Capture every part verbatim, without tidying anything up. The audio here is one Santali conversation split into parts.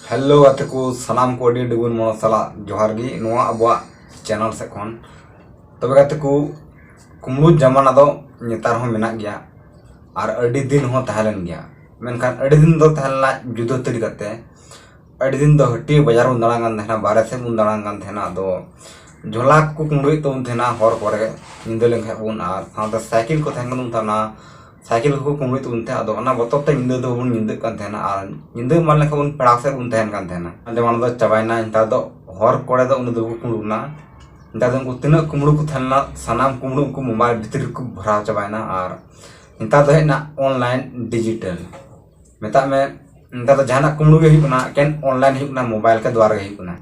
ᱦᱮᱞᱳ ᱜᱟᱛᱮ ᱠᱚ, ᱥᱟᱱᱟᱢ ᱠᱚ ᱟᱹᱰᱤ ᱟᱹᱰᱤ ᱜᱩᱱ ᱢᱚᱱ ᱥᱟᱞᱟᱜ ᱡᱚᱦᱟᱨ ᱜᱮ ᱱᱚᱣᱟ ᱟᱵᱚᱣᱟᱜ ᱪᱮᱱᱮᱞ ᱥᱮᱫ ᱠᱷᱚᱱ᱾ ᱛᱚᱵᱮ ᱜᱟᱛᱮ ᱠᱚ, ᱠᱩᱢᱵᱽᱲᱩ ᱡᱟᱢᱟᱱᱟ ᱫᱚ ᱱᱮᱛᱟᱨ ᱦᱚᱸ ᱢᱮᱱᱟᱜ ᱜᱮᱭᱟ, ᱟᱨ ᱟᱹᱰᱤ ᱫᱤᱱ ᱦᱚᱸ ᱛᱟᱦᱮᱸ ᱞᱮᱱ ᱜᱮᱭᱟ᱾ ᱢᱮᱱᱠᱷᱟᱱ ᱟᱹᱰᱤ ᱫᱤᱱ ᱫᱚ ᱛᱟᱦᱮᱸ ᱞᱮᱱᱟ ᱡᱩᱫᱟᱹ ᱛᱟᱹᱨᱤᱠᱟᱛᱮ᱾ ᱟᱹᱰᱤ ᱫᱤᱱ ᱫᱚ ᱦᱟᱹᱴᱤᱭᱟᱹ ᱵᱟᱡᱟᱨ ᱵᱚᱱ ᱫᱟᱬᱟᱱ ᱠᱟᱱ ᱛᱟᱦᱮᱱᱟ, ᱵᱟᱦᱨᱮ ᱥᱮᱫ ᱵᱚᱱ ᱫᱟᱬᱟᱱ ᱠᱟᱱ ᱛᱟᱦᱮᱱᱟ᱾ ᱟᱫᱚ ᱡᱷᱚᱞᱟ ᱠᱚᱠᱚ ᱠᱩᱢᱵᱽᱲᱩᱭᱮᱫ ᱛᱟᱵᱚᱱ ᱛᱟᱦᱮᱱᱟ ᱦᱚᱨ ᱠᱚᱨᱮ, ᱧᱤᱫᱟᱹ ᱞᱮᱱᱠᱷᱟᱱ ᱵᱚᱱ, ᱟᱨ ᱥᱟᱶᱛᱮ ᱥᱟᱭᱠᱮᱞ ᱠᱚ ᱛᱟᱦᱮᱸ ᱠᱟᱱ ᱛᱟᱵᱚᱱ ᱛᱟᱦᱮᱱᱟ, ᱥᱟᱭᱠᱮᱞ ᱠᱚᱠᱚ ᱠᱩᱢᱵᱽᱲᱩᱭᱮᱫ ᱛᱟᱵᱚᱱ ᱛᱟᱦᱮᱸᱫ᱾ ᱟᱫᱚ ᱚᱱᱟ ᱵᱚᱛᱚᱨ ᱛᱮ ᱧᱤᱫᱟᱹ ᱫᱚ ᱵᱟᱵᱚᱱ ᱧᱤᱫᱟᱹᱜ ᱠᱟᱱ ᱛᱟᱦᱮᱱᱟ, ᱟᱨ ᱧᱤᱫᱟᱹ ᱮᱢᱟᱱ ᱞᱮᱱᱠᱷᱟᱱ ᱵᱚᱱ ᱯᱮᱲᱟ ᱥᱮᱫ ᱵᱚᱱ ᱛᱟᱦᱮᱱ ᱠᱟᱱ ᱛᱟᱦᱮᱱᱟ᱾ ᱡᱮᱢᱚᱱ ᱫᱚ ᱪᱟᱵᱟᱭᱮᱱᱟ, ᱱᱮᱛᱟᱨ ᱫᱚ ᱦᱚᱨ ᱠᱚᱨᱮ ᱫᱚ ᱩᱱᱟᱹᱜ ᱫᱚ ᱵᱟᱠᱚ ᱠᱩᱢᱵᱽᱲᱩ ᱠᱟᱱᱟ᱾ ᱱᱮᱛᱟᱨ ᱫᱚ ᱩᱱᱠᱩ ᱛᱤᱱᱟᱹᱜ ᱠᱩᱢᱵᱽᱲᱩ ᱠᱚ ᱛᱟᱦᱮᱸ ᱞᱮᱱᱟ, ᱥᱟᱱᱟᱢ ᱠᱩᱢᱵᱽᱲᱩ ᱩᱱᱠᱩ ᱢᱳᱵᱟᱭᱤᱞ ᱵᱷᱤᱛᱨᱤ ᱨᱮᱠᱚ ᱵᱷᱚᱨᱟᱣ ᱪᱟᱵᱟᱭᱮᱱᱟ᱾ ᱟᱨ ᱱᱮᱛᱟᱨ ᱫᱚ ᱦᱮᱡ ᱮᱱᱟ ᱚᱱᱞᱟᱭᱤᱱ ᱰᱤᱡᱤᱴᱮᱞ᱾ ᱢᱮᱛᱟᱜ ᱢᱮ, ᱱᱮᱛᱟᱨ ᱫᱚ ᱡᱟᱦᱟᱱᱟᱜ ᱠᱩᱢᱵᱽᱲᱩ ᱜᱮ ᱦᱩᱭᱩᱜ ᱠᱟᱱᱟ, ᱮᱠᱮᱱ ᱚᱱᱞᱟᱭᱤᱱ ᱦᱩᱭᱩᱜ ᱠᱟᱱᱟ, ᱢᱳᱵᱟᱭᱤᱞ ᱠᱮ ᱫᱩᱣᱟᱨᱟ ᱜᱮ ᱦᱩᱭᱩᱜ ᱠᱟᱱᱟ᱾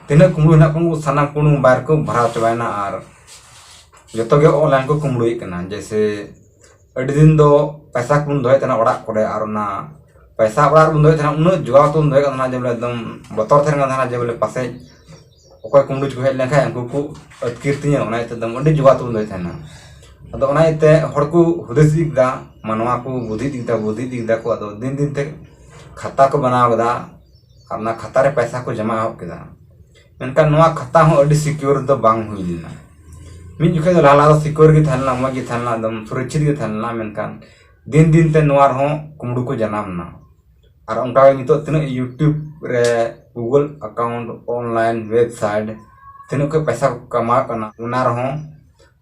ᱛᱤᱱᱟᱹᱜ ᱠᱩᱢᱵᱽᱲᱩ ᱦᱮᱱᱟᱜ ᱠᱚ, ᱩᱱᱠᱩ ᱥᱟᱱᱟᱢ ᱠᱩᱢᱵᱽᱲᱩ ᱢᱳᱵᱟᱭᱤᱞ ᱨᱮᱠᱚ ᱵᱷᱚᱨᱟᱣ ᱪᱟᱵᱟᱭᱮᱱᱟ᱾ ᱟᱨ ᱡᱚᱛᱚ ᱜᱮ ᱚᱱᱞᱟᱭᱤᱱ ᱠᱚ ᱠᱩᱢᱵᱽᱲᱩᱭᱮᱫ ᱠᱟᱱᱟ᱾ ᱡᱮᱭᱥᱮ, ᱟᱹᱰᱤ ᱫᱤᱱ ᱫᱚ ᱯᱚᱭᱥᱟ ᱠᱚᱵᱚᱱ ᱫᱚᱦᱚᱭᱮᱫ ᱛᱟᱦᱮᱱᱟ ᱚᱲᱟᱜ ᱠᱚᱨᱮ, ᱟᱨ ᱚᱱᱟ ᱯᱚᱭᱥᱟ ᱚᱲᱟᱜ ᱨᱮᱵᱚᱱ ᱫᱚᱦᱚᱭᱮᱫ ᱛᱟᱦᱮᱱᱟ, ᱩᱱᱟᱹᱜ ᱡᱚᱜᱟᱣ ᱛᱮᱵᱚᱱ ᱫᱚᱦᱚᱭᱮᱫ ᱠᱟᱱ ᱛᱟᱦᱮᱱᱟ, ᱡᱮ ᱵᱚᱞᱮ ᱮᱠᱫᱚᱢ ᱵᱚᱛᱚᱨ ᱛᱟᱦᱮᱱ ᱠᱟᱱ ᱛᱟᱦᱮᱱᱟ, ᱡᱮ ᱵᱚᱞᱮ ᱯᱟᱥᱮᱡ ᱚᱠᱚᱭ ᱠᱩᱢᱵᱽᱲᱩ ᱪᱚ ᱠᱚ ᱦᱮᱡ ᱞᱮᱱᱠᱷᱟᱱ ᱩᱱᱠᱩ ᱠᱚ ᱟᱹᱛᱠᱤᱨ ᱛᱤᱧᱟᱹ, ᱚᱱᱟ ᱤᱭᱟᱹᱛᱮ ᱮᱠᱫᱚᱢ ᱟᱹᱰᱤ ᱡᱚᱜᱟᱣ ᱛᱮᱵᱚᱱ ᱫᱚᱦᱚᱭᱮᱫ ᱛᱟᱦᱮᱱᱟ᱾ ᱟᱫᱚ ᱚᱱᱟ ᱤᱭᱟᱹᱛᱮ ᱦᱚᱲ ᱠᱚ ᱦᱩᱫᱤᱥ ᱤᱫᱤ ᱠᱮᱫᱟ, ᱢᱟᱱᱣᱟ ᱠᱚ ᱵᱩᱫᱷᱤ ᱤᱫᱤ ᱠᱮᱫᱟ, ᱵᱩᱫᱷᱤ ᱤᱫᱤ ᱠᱮᱫᱟ ᱠᱚ᱾ ᱟᱫᱚ ᱫᱤᱱ ᱫᱤᱱ ᱛᱮ ᱠᱷᱟᱛᱟ ᱠᱚ ᱵᱮᱱᱟᱣ ᱠᱮᱫᱟ, ᱟᱨ ᱚᱱᱟ ᱠᱷᱟᱛᱟ ᱨᱮ ᱯᱚᱭᱥᱟ ᱠᱚ ᱡᱚᱢᱟ ᱮᱦᱚᱵ ᱠᱮᱫᱟ᱾ ᱢᱮᱱᱠᱷᱟᱱ ᱱᱚᱣᱟ ᱠᱷᱟᱛᱟ ᱦᱚᱸ ᱟᱹᱰᱤ ᱥᱤᱠᱤᱭᱳᱨ ᱫᱚ ᱵᱟᱝ ᱦᱩᱭ ᱞᱮᱱᱟ᱾ ᱢᱤᱫ ᱡᱚᱠᱷᱮᱡ ᱫᱚ ᱞᱟᱦᱟ ᱞᱟᱦᱟ ᱫᱚ ᱥᱤᱠᱤᱭᱳᱨ ᱜᱮ ᱛᱟᱦᱮᱸ ᱞᱮᱱᱟ, ᱢᱚᱡᱽ ᱜᱮ ᱛᱟᱦᱮᱸ ᱞᱮᱱᱟ, ᱮᱠᱫᱚᱢ ᱥᱩᱨᱚᱠᱪᱷᱤᱛ ᱜᱮ ᱛᱟᱦᱮᱸ ᱞᱮᱱᱟ᱾ ᱢᱮᱱᱠᱷᱟᱱ ᱫᱤᱱ ᱫᱤᱱ ᱛᱮ ᱱᱚᱣᱟ ᱨᱮᱦᱚᱸ ᱠᱩᱢᱵᱽᱲᱩ ᱠᱚ ᱡᱟᱱᱟᱢ ᱮᱱᱟ᱾ ᱟᱨ ᱚᱱᱠᱟ ᱜᱮ ᱱᱤᱛᱚᱜ ᱛᱤᱱᱟᱹᱜ YouTube ᱨᱮ, Google account, online website, ᱛᱤᱱᱟᱹᱜ ᱠᱚ ᱯᱚᱭᱥᱟ ᱠᱚ ᱠᱟᱢᱟᱣᱮᱫ ᱠᱟᱱᱟ, ᱚᱱᱟ ᱨᱮᱦᱚᱸ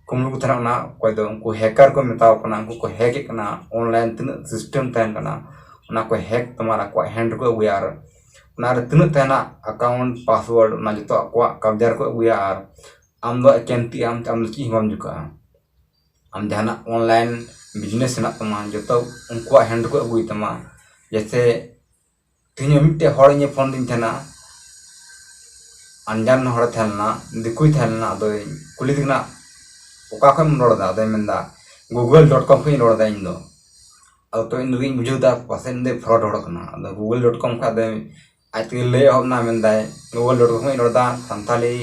ᱠᱩᱢᱵᱽᱲᱩ ᱠᱚ ᱛᱟᱦᱮᱱᱟ᱾ ᱚᱱᱟ ᱚᱠᱚᱭ ᱫᱚ ᱩᱱᱠᱩ ᱦᱮᱠᱟᱨ ᱠᱚ ᱢᱮᱛᱟᱣ ᱠᱟᱱᱟ, ᱩᱱᱠᱩ ᱠᱚ ᱦᱮᱠ ᱮᱫ ᱠᱟᱱᱟ᱾ ᱚᱱᱞᱟᱭᱤᱱ ᱛᱤᱱᱟᱹᱜ ᱥᱤᱥᱴᱮᱢ ᱛᱟᱦᱮᱱ ᱠᱟᱱᱟ, ᱚᱱᱟ ᱠᱚ ᱦᱮᱠ ᱛᱟᱢᱟ ᱟᱨ ᱟᱠᱚᱣᱟᱜ ᱦᱮᱱᱰ ᱨᱮᱠᱚ ᱟᱹᱜᱩᱭᱟ, ᱟᱨ ᱚᱱᱟ ᱨᱮ ᱛᱤᱱᱟᱹᱜ ᱛᱟᱦᱮᱱᱟ ᱟᱠᱟᱣᱩᱱᱴ, ᱯᱟᱥᱣᱟᱨᱰ, ᱚᱱᱟ ᱡᱚᱛᱚ ᱟᱠᱚᱣᱟᱜ ᱠᱟᱵᱽᱡᱟ ᱨᱮᱠᱚ ᱟᱹᱜᱩᱭᱟ᱾ ᱟᱨ ᱟᱢ ᱫᱚ ᱮᱠᱮᱱ ᱛᱤ ᱟᱢ, ᱟᱢ ᱫᱚ ᱪᱮᱫ ᱦᱚᱸ ᱵᱟᱢ ᱪᱤᱠᱟᱹᱜᱼᱟ᱾ ᱟᱢ ᱡᱟᱦᱟᱱᱟᱜ ᱚᱱᱞᱟᱭᱤᱱ ᱵᱤᱡᱽᱱᱮᱥ ᱦᱮᱱᱟᱜ ᱛᱟᱢᱟ, ᱡᱚᱛᱚ ᱩᱱᱠᱩᱣᱟᱜ ᱦᱮᱱᱰ ᱨᱮᱠᱚ ᱟᱹᱜᱩᱭ ᱛᱟᱢᱟ᱾ ᱡᱮᱭᱥᱮ, ᱛᱮᱦᱮᱧ ᱢᱤᱫᱴᱮᱡ ᱦᱚᱲ ᱤᱧᱮ ᱯᱷᱳᱱ ᱫᱤᱧ ᱛᱟᱦᱮᱱᱟ, ᱟᱱᱡᱟᱱ ᱦᱚᱲᱮ ᱛᱟᱦᱮᱸ ᱞᱮᱱᱟ, ᱫᱤᱠᱩᱭ ᱛᱟᱦᱮᱸ ᱞᱮᱱᱟ᱾ ᱟᱫᱚᱧ ᱠᱩᱞᱤ ᱫᱮ ᱠᱟᱱᱟ, "ᱚᱠᱟ ᱠᱷᱚᱱ ᱮᱢ ᱨᱚᱲ ᱮᱫᱟ?" ᱟᱫᱚᱭ ᱢᱮᱱᱫᱟ, "ᱜᱩᱜᱚᱞ ᱰᱚᱴ ᱠᱚᱢ ᱠᱷᱚᱱ ᱤᱧ ᱨᱚᱲ ᱮᱫᱟ ᱤᱧ ᱫᱚ᱾" ᱟᱫᱚ ᱛᱚ ᱤᱧ ᱫᱚᱧ ᱵᱩᱡᱷᱟᱹᱣ ᱮᱫᱟ, ᱯᱟᱥᱮᱡ ᱩᱱᱤ ᱫᱚᱭ ᱯᱷᱨᱚᱰ ᱦᱚᱲ ᱠᱟᱱᱟ᱾ ᱟᱫᱚ ᱜᱩᱜᱚᱞ ᱰᱚᱴ ᱠᱚᱢ ᱠᱷᱚᱱ ᱟᱫᱚ ᱟᱡ ᱛᱮᱜᱮ ᱞᱟᱹᱭ ᱮᱦᱚᱵ ᱮᱱᱟ, ᱢᱮᱱᱫᱟᱭ, "ᱜᱩᱜᱚᱞ ᱰᱚᱴ ᱠᱚᱢ ᱠᱷᱚᱱ ᱤᱧ ᱨᱚᱲ ᱮᱫᱟ, ᱥᱟᱱᱛᱟᱞᱤ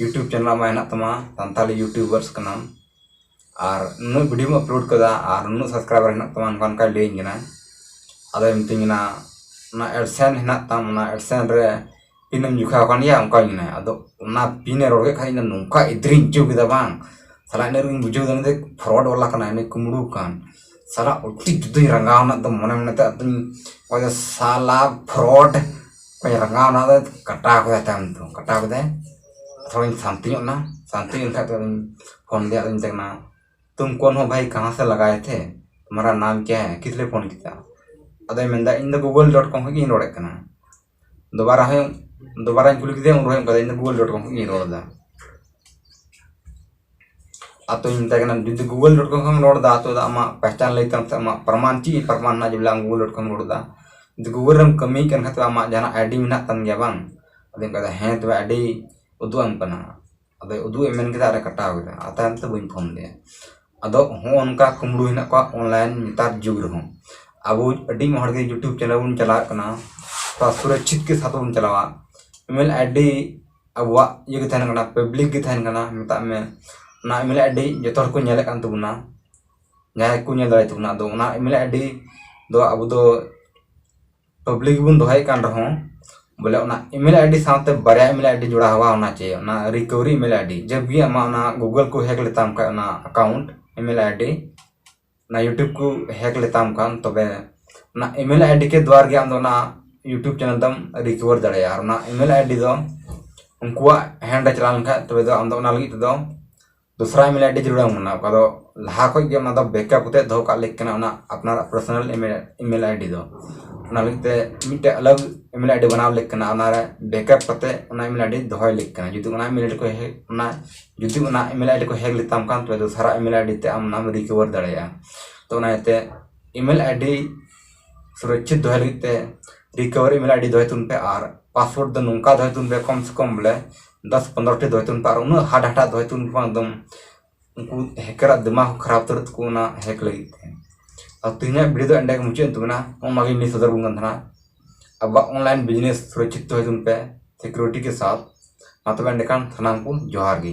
YouTube ᱪᱮᱱᱮᱞ ᱟᱢᱟᱜ ᱦᱮᱱᱟᱜ ᱛᱟᱢᱟ, ᱥᱟᱱᱛᱟᱞᱤ ᱤᱭᱩᱴᱩᱵᱟᱨᱥ ᱠᱟᱱᱟᱢ, ᱟᱨ ᱱᱩᱱᱟᱹᱜ ᱵᱷᱤᱰᱤᱭᱳᱢ ᱟᱯᱞᱳᱰ ᱠᱟᱫᱟ, ᱟᱨ ᱱᱩᱱᱟᱹᱜ ᱥᱟᱵᱥᱠᱨᱟᱭᱵᱟᱨ ᱦᱮᱱᱟᱜ ᱛᱟᱢᱟ", ᱚᱱᱠᱟ ᱚᱱᱠᱟᱭ ᱞᱟᱹᱭᱟᱹᱧ ᱠᱟᱱᱟ᱾ ᱟᱫᱚᱭ ᱢᱤᱛᱟᱹᱧ ᱠᱟᱱᱟ, ᱚᱱᱟ AdSense ᱦᱮᱱᱟᱜ ᱛᱟᱢ, ᱚᱱᱟ AdSense ᱨᱮ ᱯᱤᱱ ᱮᱢ ᱡᱩᱠᱷᱟᱣ ᱟᱠᱟᱱ ᱜᱮᱭᱟ, ᱚᱱᱠᱟᱧ ᱢᱮᱱᱟ᱾ ᱟᱫᱚ ᱚᱱᱟ ᱯᱤᱱ ᱮ ᱨᱚᱲ ᱠᱮᱫ ᱠᱷᱟᱱ ᱤᱧ ᱫᱚ ᱱᱚᱝᱠᱟ ᱮᱫᱽᱨᱮᱧ ᱟᱹᱭᱠᱟᱹᱣ ᱠᱮᱫᱟ ᱵᱟᱝ, ᱥᱟᱞᱟ ᱤᱱᱟᱹ ᱨᱮᱜᱮᱧ ᱵᱩᱡᱷᱟᱹᱣ ᱠᱮᱫᱟ ᱱᱩᱭ ᱫᱚ ᱯᱷᱨᱚᱰ ᱵᱟᱞᱟ ᱠᱟᱱᱟᱭ, ᱱᱩᱭ ᱠᱩᱢᱵᱽᱲᱩ ᱠᱟᱱ᱾ ᱥᱟᱞᱟ ᱟᱹᱰᱤ ᱡᱩᱫᱟᱹᱧ ᱨᱟᱸᱜᱟᱣ ᱮᱱᱟ, ᱮᱠᱫᱚᱢ ᱢᱚᱱᱮ ᱢᱚᱱᱮᱛᱮ ᱟᱫᱚᱧ ᱚᱠᱚᱭ ᱫᱚ ᱥᱟᱞᱟ ᱯᱷᱨᱚᱰ ᱠᱚᱧ ᱨᱟᱸᱜᱟᱣ ᱮᱱᱟ, ᱟᱫᱚ ᱠᱟᱴᱟᱣ ᱠᱮᱫᱟᱭ ᱛᱟᱭᱚᱢ ᱛᱮ, ᱠᱟᱴᱟᱣ ᱠᱮᱫᱟᱭ᱾ ᱛᱷᱚᱲᱟᱧ ᱥᱟᱱᱛᱤ ᱧᱚᱜ ᱮᱱᱟ, ᱥᱟᱱᱛᱤ ᱧᱚᱜ ᱮᱱ ᱠᱷᱟᱡ ᱫᱚᱧ ᱯᱷᱳᱱ ᱟᱫᱮᱭᱟ, ᱟᱫᱚᱧ ᱢᱮᱛᱟᱭ ᱠᱟᱱᱟ, तुम कौन हो भाई, कहाँ से लगाए थे, तुम्हारा नाम क्या है, किस लिए फ़ोन किया? ᱟᱫᱚᱭ ᱢᱮᱱᱫᱟ, ᱤᱧ ᱫᱚ Google dot com ᱠᱷᱚᱱ ᱜᱤᱧ ᱨᱚᱲᱮᱫ ᱠᱟᱱᱟ᱾ ᱫᱚᱵᱟᱨᱟ ᱦᱚᱸ, ᱫᱚᱵᱟᱨᱟᱧ ᱠᱩᱞᱤ ᱠᱮᱫᱮᱭᱟ, ᱩᱱ ᱨᱮᱦᱚᱸ ᱚᱱᱠᱟ, ᱤᱧ ᱫᱚ Google dot com ᱠᱷᱚᱱ ᱜᱤᱧ ᱨᱚᱲ ᱮᱫᱟ᱾ ᱟᱫᱚᱧ ᱢᱮᱛᱟᱭ ᱠᱟᱱᱟ, ᱡᱩᱫᱤ Google dot com ᱠᱷᱚᱱ ᱨᱚᱲ ᱮᱫᱟ, ᱛᱚ ᱟᱢᱟᱜ ᱯᱮᱦᱪᱟᱱ ᱞᱟᱹᱭ ᱛᱟᱢ ᱥᱮ ᱟᱢᱟᱜ ᱯᱨᱚᱢᱟᱱ ᱪᱮᱫ ᱯᱨᱚᱢᱟᱱ ᱦᱮᱱᱟᱜ ᱡᱮ ᱵᱚᱞᱮ ᱟᱢ Google dot com ᱨᱚᱲ ᱮᱫᱟ? ᱡᱩᱫᱤ Google ᱨᱮᱢ ᱠᱟᱹᱢᱤ ᱠᱟᱱ ᱠᱷᱟᱱ ᱛᱚᱵᱮ ᱟᱢᱟᱜ ᱡᱟᱦᱟᱱᱟᱜ ID ᱢᱮᱱᱟᱜ ᱛᱟᱢ ᱜᱮᱭᱟ ᱵᱟᱝ? ᱟᱫᱚᱧ ᱢᱮᱛᱟᱭ ᱠᱟᱱᱟ, ᱦᱮᱸ, ᱛᱚᱵᱮ ID ᱩᱫᱩᱜ ᱟᱢ ᱠᱟᱱᱟ᱾ ᱟᱫᱚᱭ ᱩᱫᱩᱜ ᱮ ᱢᱮᱱ ᱠᱮᱫᱟ ᱟᱨᱮ ᱠᱟᱴᱟᱣ ᱠᱮᱫᱟ, ᱟᱨ ᱛᱟᱭᱚᱢ ᱛᱮ ᱵᱟᱹᱧ ᱯᱷᱳᱱ ᱞᱮᱫᱼᱟ᱾ ᱟᱫᱚ ᱦᱚᱸᱜᱼᱚ ᱱᱚᱝᱠᱟ ᱠᱩᱢᱵᱽᱲᱩ ᱦᱮᱱᱟᱜ ᱠᱚᱣᱟ online ᱱᱮᱛᱟᱨ ᱡᱩᱜᱽ ᱨᱮᱦᱚᱸ᱾ ᱟᱵᱚ ᱟᱹᱰᱤ ᱦᱚᱲ ᱜᱮ YouTube channel ᱵᱚᱱ ᱪᱟᱞᱟᱣᱮᱫ ᱠᱟᱱᱟ, ᱛᱷᱚᱲᱟ ᱥᱩᱨᱚᱠᱪᱷᱤᱛ ᱜᱮ ᱥᱟᱛᱷ ᱵᱚᱱ ᱪᱟᱞᱟᱣᱟ᱾ Email ID ᱟᱵᱚᱣᱟᱜ ᱤᱭᱟᱹ ᱜᱮ ᱛᱟᱦᱮᱱ ᱠᱟᱱᱟ, public ᱜᱮ ᱛᱟᱦᱮᱱ ᱠᱟᱱᱟ, ᱢᱮᱛᱟᱜ ᱢᱮ ᱚᱱᱟ email ID ᱡᱚᱛᱚ ᱦᱚᱲ ᱠᱚ ᱧᱮᱞᱮᱫ ᱠᱟᱱ ᱛᱟᱵᱚᱱᱟ, ᱡᱟᱦᱟᱸᱭ ᱠᱚ ᱧᱮᱞ ᱫᱟᱲᱮᱭᱟᱜ ᱛᱟᱵᱚᱱᱟ᱾ ᱟᱫᱚ ᱚᱱᱟ email ID ᱫᱚ ᱟᱵᱚ ᱫᱚ public ᱵᱚᱱ ᱫᱚᱦᱚᱭᱮᱫ ᱠᱟᱱ ᱨᱮᱦᱚᱸ, ᱵᱚᱞᱮ ᱚᱱᱟ email ID ᱥᱟᱶᱛᱮ ᱵᱟᱨᱭᱟ email ID ᱡᱚᱲᱟᱣ ᱦᱚᱣᱟ ᱦᱚᱱᱟ ᱪᱟᱦᱤᱭᱮ, ᱚᱱᱟ recovery email ID᱾ ᱡᱟᱵ ᱜᱮ ᱟᱢᱟᱜ ᱚᱱᱟ Google ᱠᱚ hack ᱞᱮᱛᱟᱢ ᱠᱷᱟᱡ ᱚᱱᱟ account, email ID, ᱚᱱᱟ YouTube ᱠᱚ hack ᱞᱮᱛᱟᱢ ᱠᱷᱟᱱ, ᱛᱚᱵᱮ ᱚᱱᱟ email ID ᱠᱮ ᱫᱣᱟᱨ ᱜᱮ ᱟᱢ ᱫᱚ ᱚᱱᱟ YouTube channel ᱫᱚᱢ recover ᱫᱟᱲᱮᱭᱟᱜᱼᱟ᱾ ᱟᱨ ᱚᱱᱟ email ID ᱫᱚ ᱩᱱᱠᱩᱣᱟᱜ hand ᱨᱮ ᱪᱟᱞᱟᱣ ᱞᱮᱱᱠᱷᱟᱱ, ᱛᱚᱵᱮ ᱫᱚ ᱟᱢ ᱫᱚ ᱚᱱᱟ ᱞᱟᱹᱜᱤᱫ ᱛᱮᱫᱚ ᱫᱚᱥᱨᱟ email ID ᱡᱟᱹᱨᱩᱲ ᱟᱢ ᱠᱟᱱᱟ, ᱚᱠᱟ ᱫᱚ ᱞᱟᱦᱟ ᱠᱷᱚᱡ ᱜᱮ ᱚᱱᱟ ᱫᱚ backup ᱠᱟᱛᱮ ᱫᱚᱦᱚ ᱠᱟᱜ ᱞᱮᱠ ᱠᱟᱱᱟ, ᱚᱱᱟ ᱟᱯᱱᱟᱨᱟᱜ personal email, email ID ᱫᱚ᱾ ᱚᱱᱟ ᱞᱟᱹᱜᱤᱫ ᱛᱮ ᱢᱤᱫᱴᱮᱡ ᱟᱞᱟᱜᱽ email ID ᱵᱮᱱᱟᱣ ᱞᱮᱠ ᱠᱟᱱᱟ, ᱚᱱᱟ ᱨᱮ backup ᱠᱟᱛᱮ ᱚᱱᱟ email ID ᱫᱚᱦᱚᱭ ᱞᱮᱠ ᱠᱟᱱᱟ᱾ ᱡᱩᱫᱤ ᱚᱱᱟ email ID ᱠᱚ hack, ᱚᱱᱟ, ᱡᱩᱫᱤ ᱚᱱᱟ email ID ᱠᱚ hack ᱞᱮᱛᱟᱢ ᱠᱷᱟᱱ, ᱛᱚᱵᱮ ᱫᱚᱥᱨᱟ email ID ᱛᱮ ᱟᱢ ᱚᱱᱟᱢ recover ᱫᱟᱲᱮᱭᱟᱜᱼᱟ᱾ ᱛᱚ ᱚᱱᱟ ᱤᱭᱟᱹᱛᱮ email ID ᱥᱩᱨᱚᱠᱪᱷᱤᱛ ᱫᱚᱦᱚᱭ ᱞᱟᱹᱜᱤᱫ ᱛᱮ recover email ID ᱫᱚᱦᱚᱭ ᱛᱟᱵᱚᱱ ᱯᱮ, ᱟᱨ password ᱫᱚ ᱱᱚᱝᱠᱟ ᱫᱚᱦᱚᱭ ᱛᱟᱵᱚᱱ ᱯᱮ, ᱠᱚᱢ ᱥᱮ ᱠᱚᱢ ᱵᱚᱞᱮ ᱫᱚᱥ ᱯᱚᱱᱨᱚ ᱴᱤ ᱫᱚᱦᱚᱭ ᱛᱟᱵᱚᱱ ᱯᱮ, ᱟᱨ ᱩᱱᱟᱹᱜ hard hard ᱟᱜ ᱫᱚᱦᱚᱭ ᱛᱟᱵᱚᱱ ᱯᱮ ᱵᱟᱝ, ᱮᱠᱫᱚᱢ ᱩᱱᱠᱩ hacker ᱟᱜ ᱫᱤᱢᱟᱜᱽ ᱦᱚᱸ ᱠᱷᱟᱨᱟᱯ ᱩᱛᱟᱹᱨᱚᱜ ᱛᱟᱠᱚ ᱚᱱᱟ hack ᱞᱟᱹᱜᱤᱫ ᱛᱮ᱾ ᱟᱨ ᱛᱮᱦᱮᱧᱟᱜ video ᱫᱚ ᱮᱸᱰᱮ ᱜᱮ ᱢᱩᱪᱟᱹᱫ ᱮᱱ ᱛᱟᱵᱚᱱᱟ᱾ ᱚᱱᱟ ᱜᱤᱧ ᱞᱟᱹᱭ ᱥᱚᱫᱚᱨ ᱟᱵᱚᱱ ᱠᱟᱱ ᱛᱟᱦᱮᱱᱟ, ᱟᱵᱚᱣᱟᱜ online business ᱥᱩᱨᱚᱠᱪᱷᱤᱛ ᱫᱚᱦᱚᱭ ᱛᱟᱵᱚᱱ ᱯᱮ security ᱠᱮ ᱥᱟᱛᱷ᱾ ᱢᱟ ᱛᱚᱵᱮ ᱮᱸᱰᱮᱠᱷᱟᱱ ᱥᱟᱱᱟᱢ ᱠᱚ ᱡᱚᱦᱟᱨ ᱜᱮ᱾